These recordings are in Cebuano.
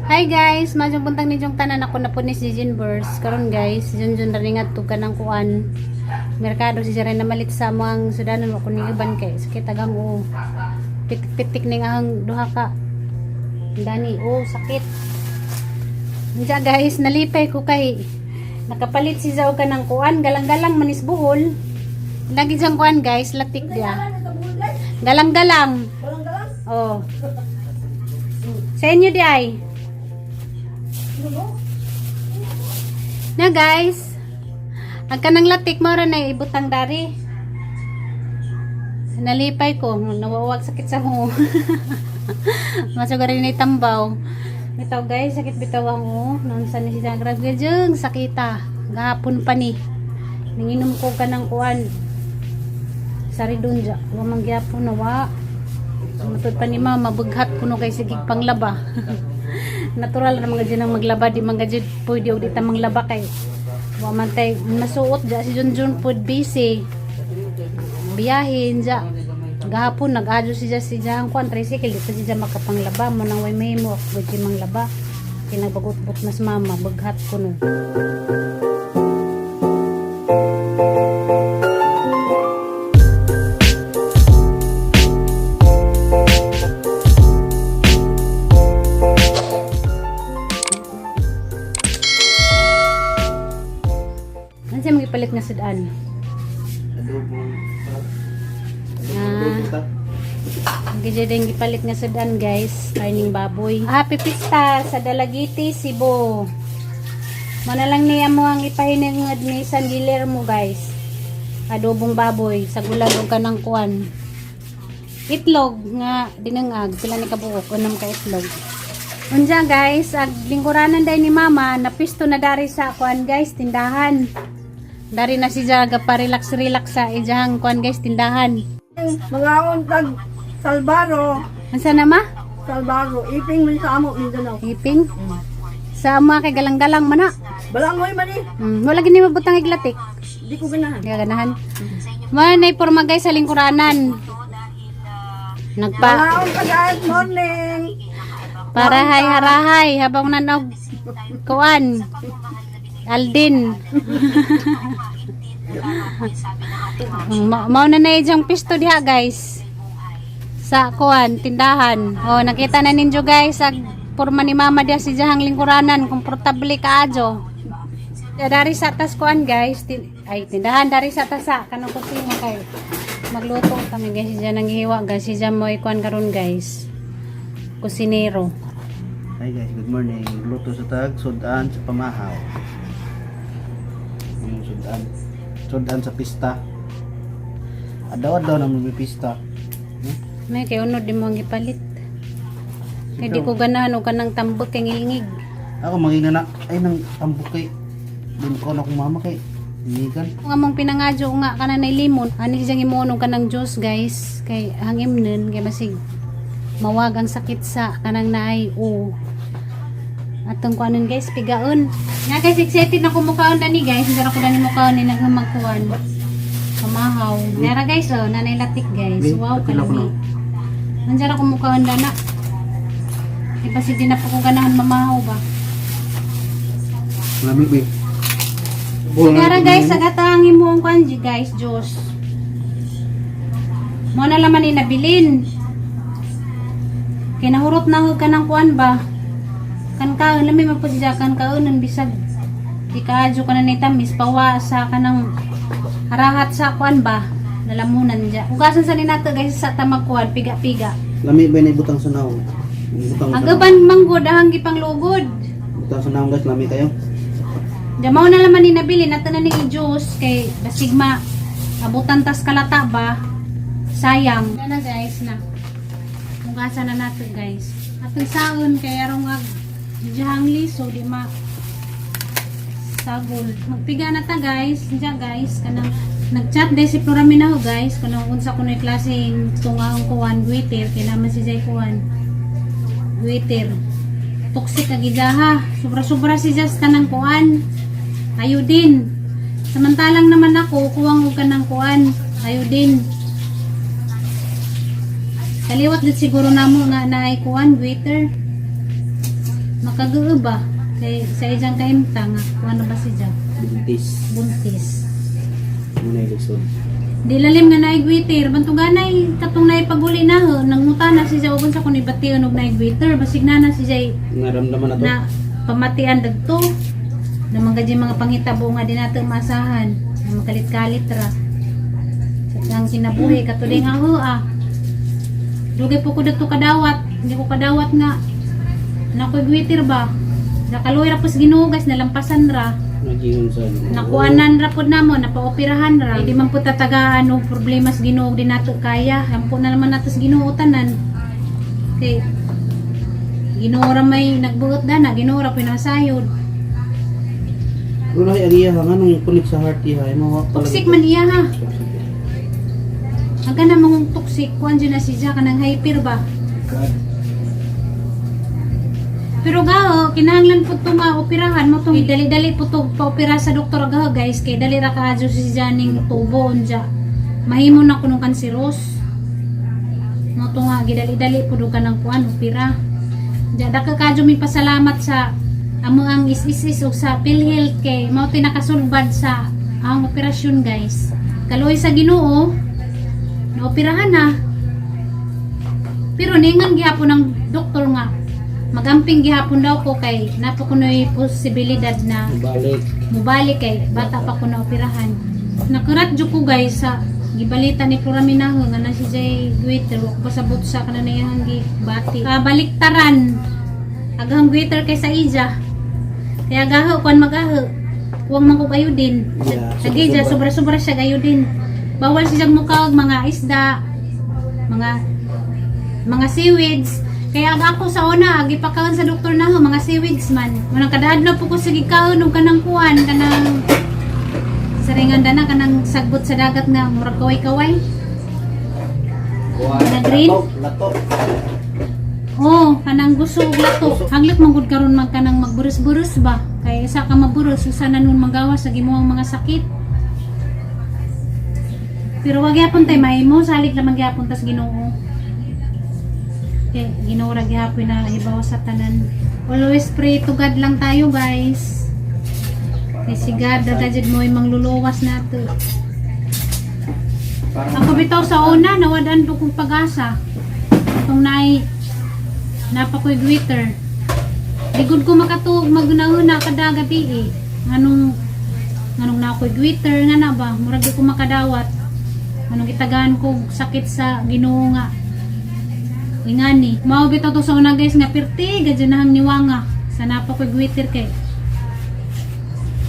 Hi guys, maayong buntag ninyong tanan. Ako na po ni si Jinbers. Karon guys, si Junjun rin nga ka ng kuan. Merkado si Jaren na malit sa among sudanon ko ni uban kay sakit agang o. Pitik-pitik ning ang duha ka. Dani, oh, sakit. Unsa guys, nalipay ko kay nakapalit si Zao ka ng kuan, galang-galang manis buhol. Lagi diyang kuan guys, latik dia. Galang-galang. Oh. Sa inyo di ay. Na guys, ang kanang latik mo ra na ibutang dari. Nalipay ko, nawawag sakit sa ho. Masugar rin ni tambaw. Bitaw guys, sakit bitaw ang ho. Noon sa ni siya grabe jeng sakita. Gahapon pa ni. Nanginom ko kanang kuan. Sari dun ja. Wa man gyapon na wa. Matod pa ni mama, bughat kuno kay sige panglaba. Natural ra mga dyan ang maglaba, di mga dyan pwede og di ta manglaba kay wa man tay masuot ja si Junjun pud busy. Biyahin ja. Gahapon nag-adyo si Jang kuan tricycle, di pa si ja makapanglaba mo nang way mahimo ako gud manglaba. Kinagbagot-bot mas mama, bughat kuno. Ano siya magipalit nga sudan? Adobo. Ah. Adobo ta. Ang din gipalit nga sudan guys, karning baboy. Happy Pista sa Dalagiti, Cebu. Mana lang niya mo ang ipahiningad ni San Guillermo guys. Adobong baboy sa gulan og kanang kuan. Itlog nga dinangag pila ni kabuok, unom ka itlog. Unja guys, ag lingkuranan day ni mama, napisto na dari sa kuan guys, tindahan. Dari na si Jaga pa relax relax sa ijahang kuan guys, tindahan. Mangaon tag Salvaro, Ansa na ma? Salvaro, iping man sa amo Mindanao. Iping? Sa mga kay galang-galang man na. Balangoy man eh, Wala gini mabutang iglatik. di ko ganahan. Di ka ganahan. Man ay porma guys sa lingkuranan. Nagpa Mangaon ka guys, morning. Parahay harahay habang nanog kuan. Aldin. Mao na na ijang pisto diha guys. Sa kuan tindahan. Oh, nakita na ninyo guys ag porma ni mama diha si jahang lingkuranan, komportable kaadyo. Dari sa tas kuan guys, ay tindahan dari sa tas sa kanang kusina kay magluto kami guys, siya nang hiwa guys, siya mo kuan karon guys. Kusinero. Hi guys, good morning. Luto sa tag, sudan sa pamahaw. Anong sudan? Sudan sa pista. Adaw-adaw naman may pista. May kay unod di mo ang gipalit. Kay di ko ganahan og kanang tambok kay ngilngig. Ako mangina na ay nang tambok kay din ko na akong mama kay Nigan. Kung among pinangadyo nga kanan nay limon, ani siyang imuon og kanang juice guys kay hangimnen kay basig mawag ang sakit sa kanang naay o atong kuanon guys, pigaon. Nga guys, excited na ko mukaon dani guys. Hindi ko dani mukaon ni naghamagkuan. Pamahaw. Nara guys oh, nanay latik guys. Wow, Pila ko kalami. Nandiyan ako mukaon dana. Di ba si di na po ko ganahan mamahaw ba? Lami ba? Kara guys, agatang imo ang kanji guys, Diyos. Mo na laman ni nabilin. Kinahurot na ka ng kuan ba? Kan kaon lami man po siya kan kaonon bisag di kaadyo ka na ni tamis pawa sa kanang harahat sa kuan ba? Nalamunan dya. Hugasan sa ninato guys sa tamag kuan piga-piga. Lami ba na ibutang sa naong? Ibutang sa Ang naong. uban manggod ahang gipanglugod. Butang sa naong guys, lami kayo. Jamaw na laman ni nabili nato na ni juice kay basig ma abutan tas kalata ba, sayang. Na guys na. Hugasan na nato guys. Atong saon kay arong ag jahang liso di ma sagol. Magpiga na ta guys, diya guys kanang nagchat day si Floramina ho guys kanang unsa kunoy klaseng tungaong kuan guiter kay naman si Jay kuan guiter toxic ang ijaha. Sobra-sobra si Jas kanang kuan. Ayo din. Samantalang naman ako, kuwang og kanang kuan. Ayo din. Kaliwat din siguro namo nga naay kuan, waiter. Makagoo ba kay sa ijang kaimta nga kung ano ba siya? Buntis. Buntis. Muna ilisod. Di lalim nga naigwitir bantuganay katong naipaguli na ho nanguta na siya og unsa kun ibation og naigwitir, basig na na siya Naramdaman na to. na pamatian dagto na mga gadyo mga pangitabo nga di nato maasahan na makalit-kalit ra sa ang kinabuhi katuloy nga ho ah. Dugay po ko dagto kadawat, hindi ko kadawat nga nakoy gwitir ba. Nakaluoy ra pos Ginoo, guys, nalampasan ra. Nagingon sa Ginoo. Nakuanan ra pod namo, napaoperahan ra. Hindi man po tatagaan og problema sa Ginoo di nato kaya. Ampo na naman nato sa Ginoo tanan. Kay Ginoo ra may nagbuot dana, Ginoo ra pinasayod. Pero ay ang iya ha, nga nung kunik sa heart iya, ay mga Toxic man iya ha. Ang kana mong toxic kuan jud na siya kanang hyper ba. God. Pero gaho, kinahanglan po ito nga operahan mo itong dali-dali po ito paopera sa doktor gaho, guys, kay dali ra kaadyo si Janing tubo unja. Mahimo na kunong kanseros. Mo to nga gidali-dali po do ka ng kuan opera. Diya daka kadyo mi pasalamat sa amo ang is-is ug sa PhilHealth kay mao to'y nakasulbad sa ang operasyon, guys. Kaluoy sa Ginoo, naoperahan na. Pero ningan gihapon ng doktor nga magamping gihapon daw ko kay napo kunoy posibilidad na Balik. Mubalik kay bata pa ko na operahan. Nakurat jud ko, guys, sa gibalita ni Flora Minaho nga na si Jay Guiter wa ko pasabot sa kananayang gi bati. Kabaliktaran. Aghang Guiter kay sa ija. Kaya gaho kuan magaho. Huwag man ko kayo din. Yeah, Sa ija sobra-sobra siya gayo din. Bawal siya mukaog mga isda, mga seaweeds. Kaya ang ako sa una, agi pakaon sa doktor na ho, mga seaweeds man. Unang kadaadlaw po ko sige kaon og kanang kuan, kanang saringan dana, kanang sagbot sa dagat nga murag kaway-kaway. Kuha. Na green? Lato. Lato. Oh, kanang gusto og lato. Hanglit man gud karon mag kanang magburus-burus ba. Kay isa ka maburus, usa na nun magawas sa gimuang mga sakit. Pero wag gyapon tay mahimo, salig lamang gyapon tas Ginoo. Kay Ginoo ra gyapon na hibaw sa tanan. Always pray to God lang tayo, guys. Kay si God ra jud mo mangluluwas nato. Parang Ako bitaw sa una, nawadan po kong pag-asa. Itong nai, napakoy gwitter. Ligod ko makatuog, magunahuna kada gabi eh. Nganong nakoy gwitter, nga na ba, murag di ko makadawat. Anong gitagaan ko sakit sa Ginoo nga. Ingani. Mao bitaw to sa una, guys, nga pirti, gadyo na hang niwanga. Sa napakoy gwitter kay.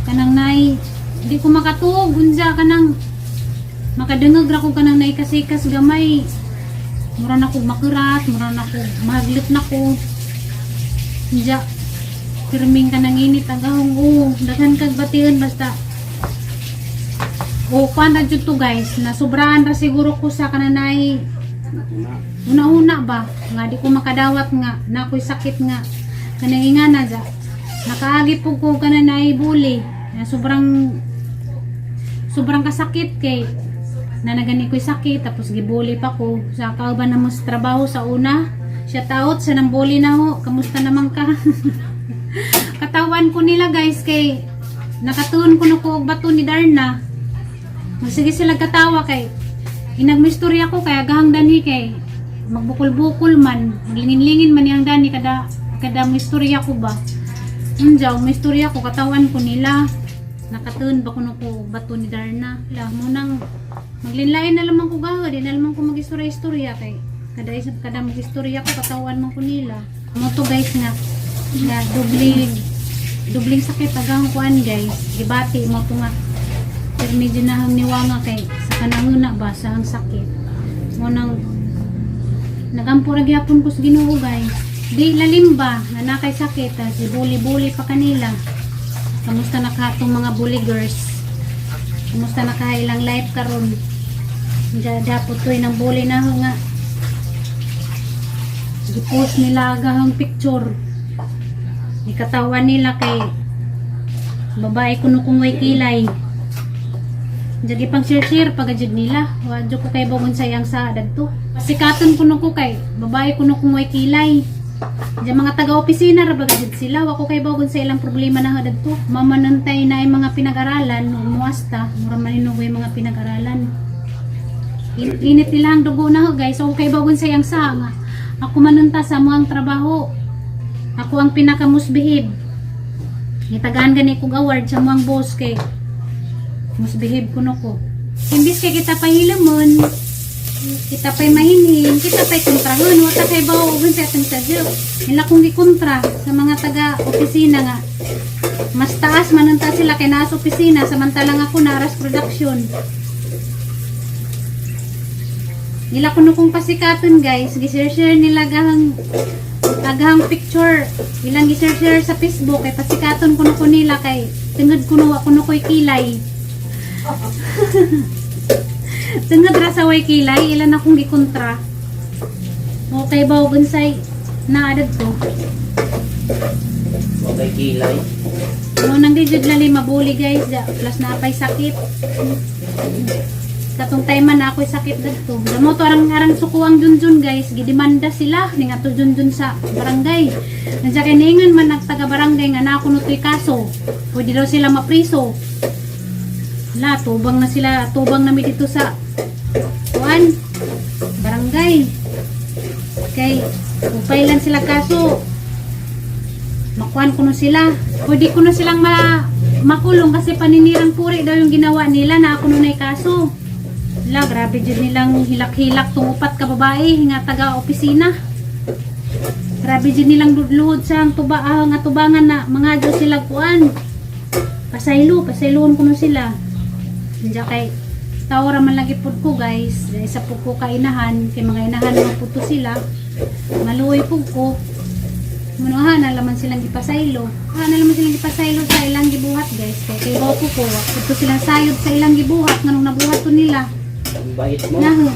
Kanang nai, di ko makatuog, unja kanang makadungog ra ko kanang naikasikas gamay, mura na ko makurat, mura na ko mahaglit na ko. Diya pirming kanang init agahong o daghan kag bation basta o kuan ra jud to, guys, na sobrahan ra siguro ko sa kananay Una. una-una ba nga di ko makadawat nga na ako'y sakit nga kanang ingana ja nakaagi po ko kananay buli na sobrang sobrang kasakit kay nanagani ko'y sakit tapos gibuli pa ko sa kauban na mo sa trabaho sa una. Siya taot sa nang buli na ho, kamusta naman ka? Katawan ko nila, guys, kay nakatuon ko na ko og bato ni Darna. Magsige sila katawa kay inagmistorya ko kay agahang danhi kay magbukol-bukol man, maglingin-lingin man niyang dani kada kada mistorya ko ba. Unjaw, mistorya ko, katawan ko nila. Nakatuon ba kuno ko bato ni Darna. La mo nang maglinlain na lamang ko gaho, di na lamang ko magistorya-istorya kay kada isa kada magistorya ko katawan man ko nila. Mo to, guys, nga nga dubling dubling sakit agahang kuan, guys. Gibati mo to nga pero medyo nahang niwanga kay sa kananguna ba sa ang sakit. Mo nang nagampo ra gyapon ko sa Ginoo, guys. Di lalim ba nga nakay sakit tas buli-buli pa kanila. Kamusta na ka itong mga buligers? Kamusta na ka ilang life karon? Diya dapat to'y nang buli na ho nga. Gipost nila agahang picture. Ni katawan nila kay babae kuno kung way kilay. Diya pang share-share pagajud nila. Wadyo ko kay bagon sayang sa adto. Pasikaton kuno ko kay babae kuno kung way kilay. Diyan mga taga-opisina ra ba gid sila, wa ko kay bagon sa ilang problema na dadto. Mamanantay na ay mga pinag-aralan, umuasta, mura man inugoy mga pinag-aralan. Init nila ang dugo na ho, guys. So kay bagon sa iyang sa nga. Ako manunta sa mga trabaho. Ako ang pinakamusbihib. Gitagaan gani kog award sa mga boss kay musbihib kuno ko. Imbis kay kita pahilamon, kita pa'y mahinhin, kita pa'y kontrahon, wata kay bawo sa atong sadyo. Ila kong gikontra sa mga taga-opisina nga. Mas taas manunta sila kay naas opisina, samantalang ako naras production. Nila kuno kong pasikaton, guys, gi-share nila gahang agahang picture. Ilang gi-share sa Facebook kay pasikaton kuno ko nila kay tungod kuno wa kuno ko'y kilay. Tungod ra sa way kilay, ilan akong gikontra. Okay ba unsay naadad ko? Okay, kilay. No, nang di jud lali mabuli, guys, da, plus na pay sakit. Katong time man na ako'y sakit dadto. Damo to arang arang suko ang junjun, guys, gidemanda sila ning ato junjun sa barangay. Nandiya kay niingon man ang taga barangay nga naa kuno to'y kaso. Pwede daw sila mapriso. La, tubang na sila, tubang na mi dito sa kuan barangay. Kay upay lang sila kaso makuan kuno sila. Pwede kuno silang makulong kasi paninirang puri daw yung ginawa nila na ako nunay kaso. La, grabe dyan nilang hilak-hilak tong upat ka babae nga taga opisina. Grabe dyan nilang luhod sa ang tuba, nga tubangan na mga dyan sila kuan. Pasaylo, pasayloon kuno sila. Diyan kay tao ra man lagi pud ko, guys. Dahil sa pud ko kainahan, kay mga inahan mga pud to sila. Maluoy pud ko. Muno na laman silang gipasaylo. Ha na laman silang gipasaylo sa ilang gibuhat, guys. Kay kay ko ko, wa pud silang sayod sa ilang gibuhat nganong nabuhat to nila. Ang bait mo. Naho.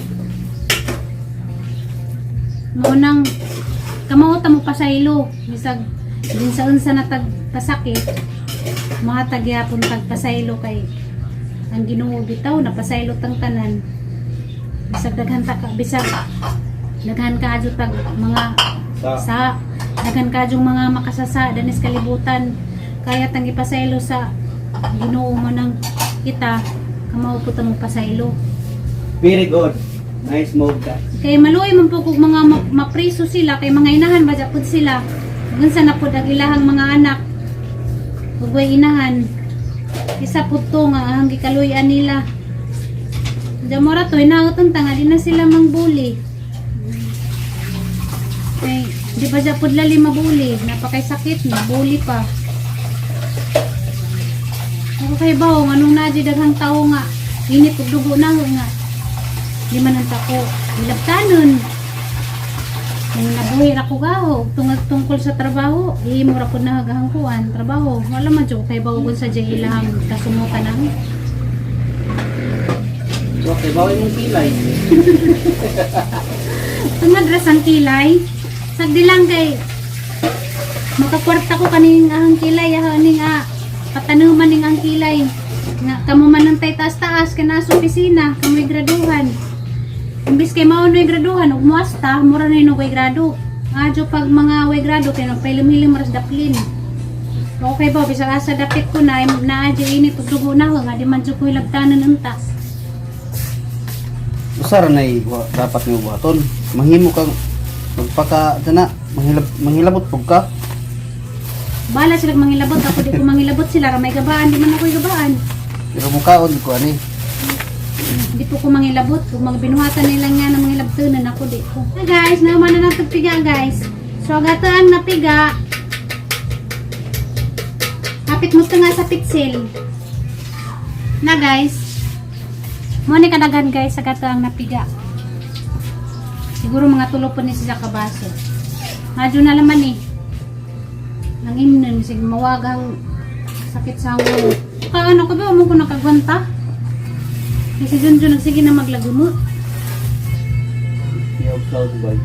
Mo nang kamao ta mo pasaylo bisag din sa unsa na tag pasakit, mga tagyapon tag pasaylo kay ang Ginoo bitaw napasaylo tang tanan. Bisag daghan ta bisag daghan kaadyo tag mga Sa. sa daghan kadyong mga makasasa danis kalibutan, kaya tang ipasaylo sa Ginoo mo nang kita kamao po ta mo pasaylo. Very good. Nice move, guys. Kay maluoy man po kung mga mapriso sila kay mga inahan ba pud sila. Unsa na pud ang ilahang mga anak. Ug way inahan. Isa pud to nga ang gikaluy-an nila. Jamora to inaoton ta nga di na sila mangbuli. Kay di ba ja pud lali mabuli, napakay sakit na buli pa. Ako kay bawo nganong naa daghang tawo nga init ug dugo na nga. Di man ang tako ilabtanon. Nang nabuhi ra ko gaho tungod tungkol sa trabaho, imo ra pud nahagahang kuan trabaho. Wala man jud ko kay bawo sa jay ilahang kasumukan ang Okay, bawal mong kilay. Tungod ra sang kilay. Sagdi lang kay makakwarta ko kaning ahang kilay, ahang ning patanuman ning ang kilay. Nga kamo man ang tay taas-taas kay nasa opisina, kamoy graduhan. Imbis kay mao no'y graduhan ug muasta, mura na yun og way grado. Adyo pag mga way grado kay nagpailim-hilim ras daplin. Okay ba bisag asa dapit ko na naadyo init ug dugo na ko nga di man jud ko hilabtanan unta. Usa ra nay dapat nimo buhaton. Manghimo kang magpaka dana, manghilabot pug ka. Bala sila mangilabot, ako di ko mangilabot, sila ra may gabaan, di man ako gabaan. Pero mukaon ko ani. Di po ko mangilabot. Kung mga binuhatan nila nga ng mangilabtunan ako, di ko. Ah, guys, naman na natagpiga, guys. So, gato ang napiga. Kapit mo ito nga sa pitsil. Na, guys. Mo ni kadagan, guys, sa gato ang napiga. Siguro mga tulo po ni siya kabaso. Medyo na laman eh. Nang imnon, sig mawagang sakit sa ulo. Kaano ko ba? Mo ko nakagwanta. Kasi Junjun nagsige na maglagumo. Yaw cloud boy.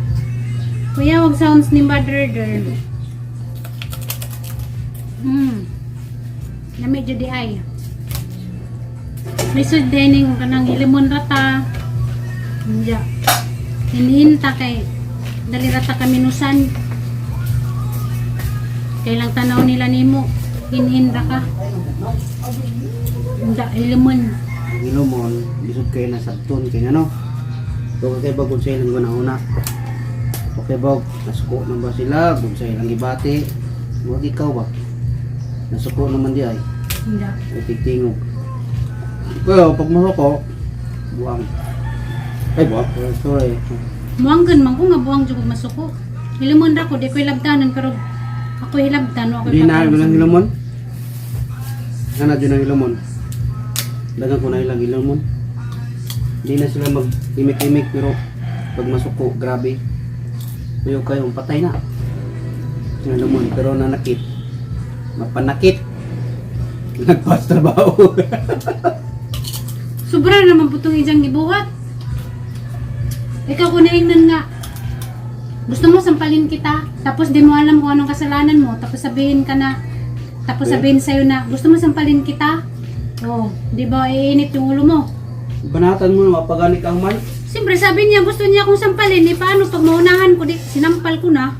Kuya, wag sounds ni Mother Dern. Na medyo di ay. Lisod din yung kanang limon rata. Hindi. Hinihinta kay dali rata kaminusan. Kailang tanaw nila nimo, hinhin ra ka. Hindi, ilimon. Ang ilumon, lisod kayo na sabton kay ano. So kay bagod sa ilang gunahuna. Okay bog, nasuko na ba sila? Kung sa ilang gibati. Huwag ikaw ba? Nasuko naman di ay. Hindi. Ay tigtingog. Pero pag masuko, buwang. Ay buwang, sorry. Muanggan man ko nga buwang jud kog masuko. Ilimon ra ko, di ko hilabtanon pero ako hilabtan ako. Hindi na ng ilumon. Sana dyan ang ilumon. Dagan ko na ilang ilumon. Hindi na sila mag-imik-imik pero pag masuko, grabe. Kuyo kayo, patay na. Yung ilumon, pero nanakit. Mapanakit. Nagpas trabaho. Sobra naman po itong ijang gibuhat. Ikaw kung naingnan nga, gusto mo sampalin kita, tapos di mo alam kung anong kasalanan mo, tapos sabihin ka na, tapos Okay. sabihin sa'yo na, gusto mo sampalin kita? Oh, di ba iinit yung ulo mo? Banatan mo, mapagani kang man. Siyempre sabi niya, gusto niya akong sampalin, eh paano pag maunahan ko, di, sinampal ko na.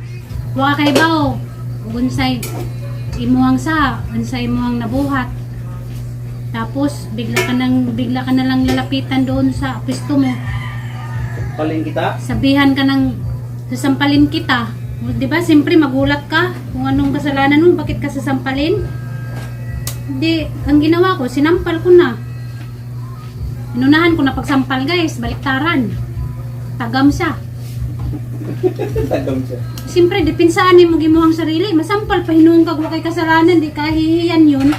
Waka kay bao, unsay imuhang sa, unsay imuhang nabuhat. Tapos bigla ka na lang lalapitan doon sa pwesto mo. Palin kita. Sabihan ka ng sasampalin kita. O, 'di ba? Siyempre magulat ka kung anong kasalanan mo, bakit ka sasampalin? Hindi, ang ginawa ko, sinampal ko na. Inunahan ko na pagsampal, guys, baliktaran. Tagam siya. Tagam siya. Siyempre, depensahan mo gimuhang sarili. Masampal pa hinuong kag wa kay kasalanan, di kahihiyan yun.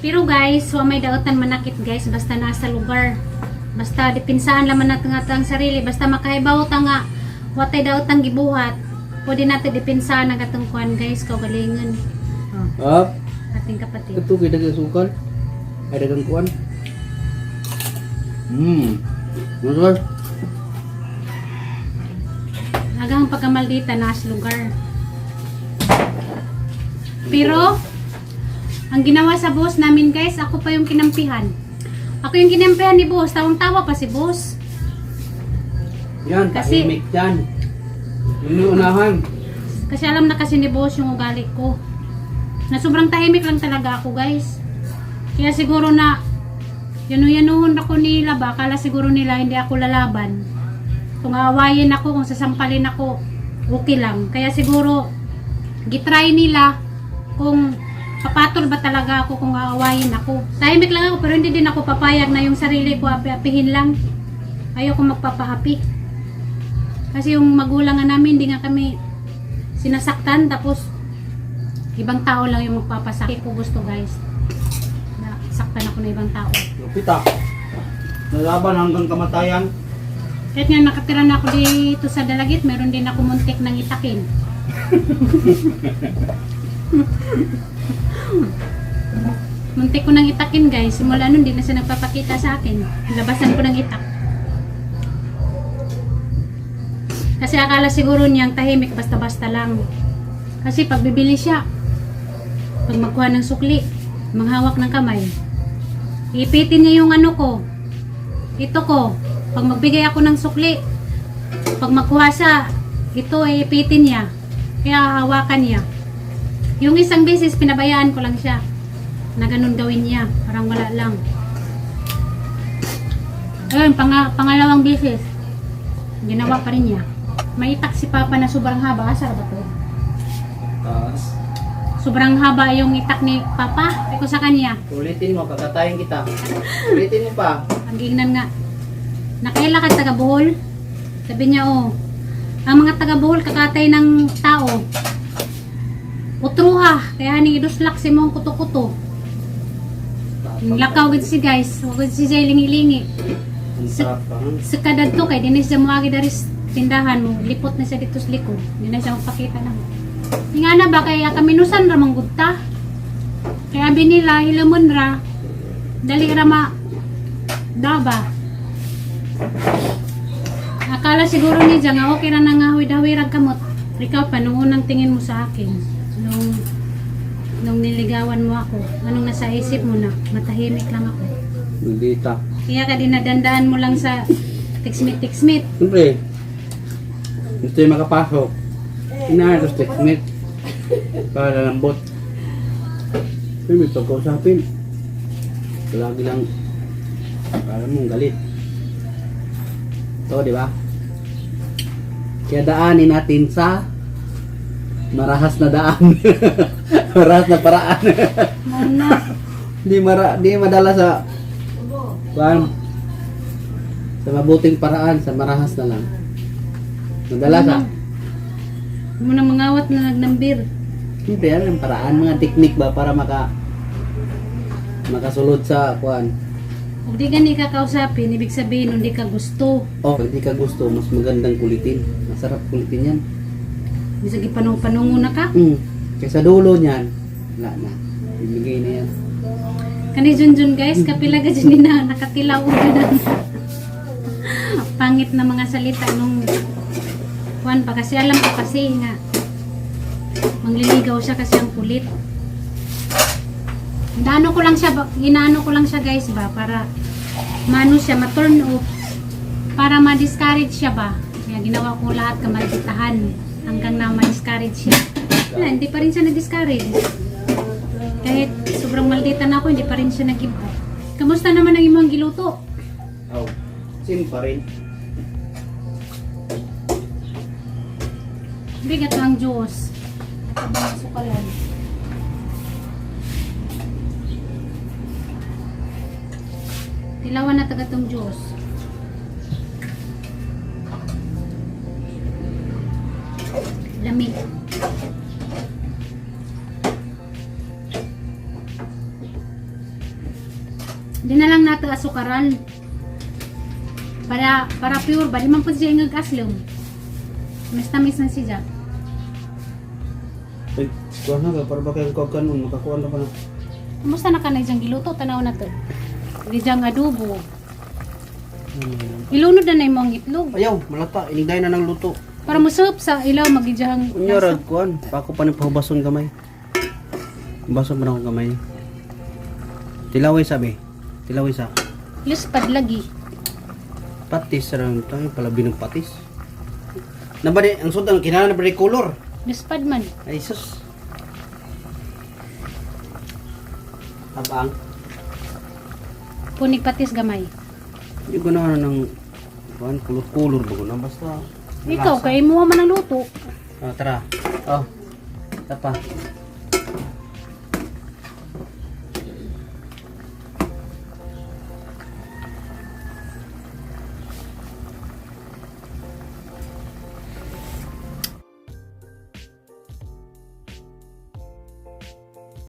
Pero guys, wa may daotan manakit guys, basta nasa lugar. Basta depensahan laman natin nga ang sarili, basta makahibaw ta nga watay daotang gibuhat. Pwede natin depensahan ang atong kuan guys, kaugalingon. Oh, Ah, ating kapatid. ito kay dagang sukal. Ay dagang kuan. Masukal. Agang pagkamaldita nasa lugar. Pero ang ginawa sa boss namin guys, ako pa yung kinampihan. Ako yung kinampihan ni boss, tawang-tawa pa si boss. Yan, tahimik yan. Yun yung unahan. Kasi alam na kasi ni boss yung ugali ko. Na sobrang tahimik lang talaga ako guys. Kaya siguro na yanu-yanuhon ako nila ba, akala siguro nila hindi ako lalaban. Kung aawayin ako, kung sasampalin ako, okay lang. Kaya siguro gitry nila kung papatol ba talaga ako kung aawayin ako. Tahimik lang ako pero hindi din ako papayag na yung sarili ko api-apihin lang. Ayoko magpapahapi. Kasi yung magulang nga namin, hindi nga kami sinasaktan tapos ibang tao lang yung magpapasakit ko gusto guys na saktan ako ng ibang tao. Lupit ah. Lalaban hanggang kamatayan. Kahit nga nakatira na ako dito sa Dalagit, meron din ako muntik ng itakin. Muntik ko ng itakin guys. Simula nun, di na siya nagpapakita sa akin. Labasan ko ng itak. Kasi akala siguro niyang tahimik basta-basta lang. Kasi pag bibili siya, pag magkuha ng sukli, manghawak ng kamay, ipitin niya yung ano ko, ito ko, pag magbigay ako ng sukli, pag magkuha siya, ito ay ipitin niya. Kaya hawakan niya. Yung isang beses, pinabayaan ko lang siya na ganun gawin niya. Parang wala lang. Ayun, pangalawang beses, ginawa pa rin niya. May itak si Papa na sobrang haba. Asa ba to? Tapos, Sobrang haba yung itak ni Papa. Sabi ko sa kanya, ulitin mo, kakatayin kita. Ulitin mo pa. ang gingnan nga, nakaila ka taga Bohol? Sabi niya, oh, ang mga taga Bohol kakatay ng tao. Utruha, kaya ni iduslak si mong kuto-kuto. Ang Lakaw gid si guys, wag gid si Jay lingi-lingi. Ang sarap pa. Sa kadadto kay dinis siya moagi dari sa tindahan mo, lipot na siya dito sa likod. Hindi na siya magpakita na. Nga na ba kaya kaminusan ra manggud ta. Kaya abi nila hilamon ra. Dali ra ma daba. Akala siguro ni Diya nga okay ra na nga hawid-hawirag kamot. Ikaw pa nung unang tingin mo sa akin, nung niligawan mo ako, anong nasa isip mo na matahimik lang ako. Maldita. Kaya ka dinadandaan mo lang sa tiksmit-tiksmit. Siyempre, gusto yung makapasok. Inaayos text mate. Para lalambot. Uy, may pagkausapin. Lagi lang, parang mong galit. Ito, di ba? Kaya daanin natin sa marahas na daan. Marahas na paraan. Muna. Di madala sa kuan, sa mabuting paraan, sa marahas na lang. Madala sa Muna mangawat na nagnambir. Siyempre, ano ang paraan, mga teknik ba para makasulod sa kuan. Kung di gani ka kausapin, ibig sabihin hindi ka gusto. Oh, pag di ka gusto, mas magandang kulitin. Masarap kulitin yan. Bisag ipanong-panungo na ka. Kaysa dulo niyan, wala na. Ibigay na yan. Kani Junjun guys, kapila ka dyan na nakatilaw og ganun. Pangit na mga salita nung kuan pa kasi alam ko kasi nga mangliligaw siya kasi ang kulit. Inaano ko lang siya, inaano ko lang siya guys ba para mano siya, ma-turn off para ma-discourage siya ba. Kaya ginawa ko lahat kamalditahan hanggang na ma-discourage siya. Wala, hindi pa rin siya na-discourage. Kahit sobrang maldita na ako, hindi pa rin siya nag-give up. Kamusta naman ang imong giluto? Oh, same pa rin. Bigat lang juice. At ang sukalan. Tilawan na taga tong juice. Lami. Di na lang nato asukaran. Para pure ba di man pud siya ingag aslom. Mas tamis man siya. Ay, kuan na ka, para ba kayong kuan nun, makakuan na ka na. Kumusta na ka na diyang giluto? Tanaw na to. Di diyang adobo. Ilunod na na imong itlog. Ayaw, malata, inigday na ng luto. Para musup sa ilaw magidiyang Unya rag kuan, pako pa ni pahubason gamay. Hubason pa na akong gamay. Tilaway sabi. Tilaway sa. Luspad lagi. Patis ra tayo palabi ng patis. Nabali ang sudan kinahanglan na ba color. Luspad man. Ay sus. Tabang. Punig patis gamay. Hindi ko na ng kuan kulor-kulor ba ko na basta. Ikaw kay mo man ang luto. Oh, tara. Oh. Tapa.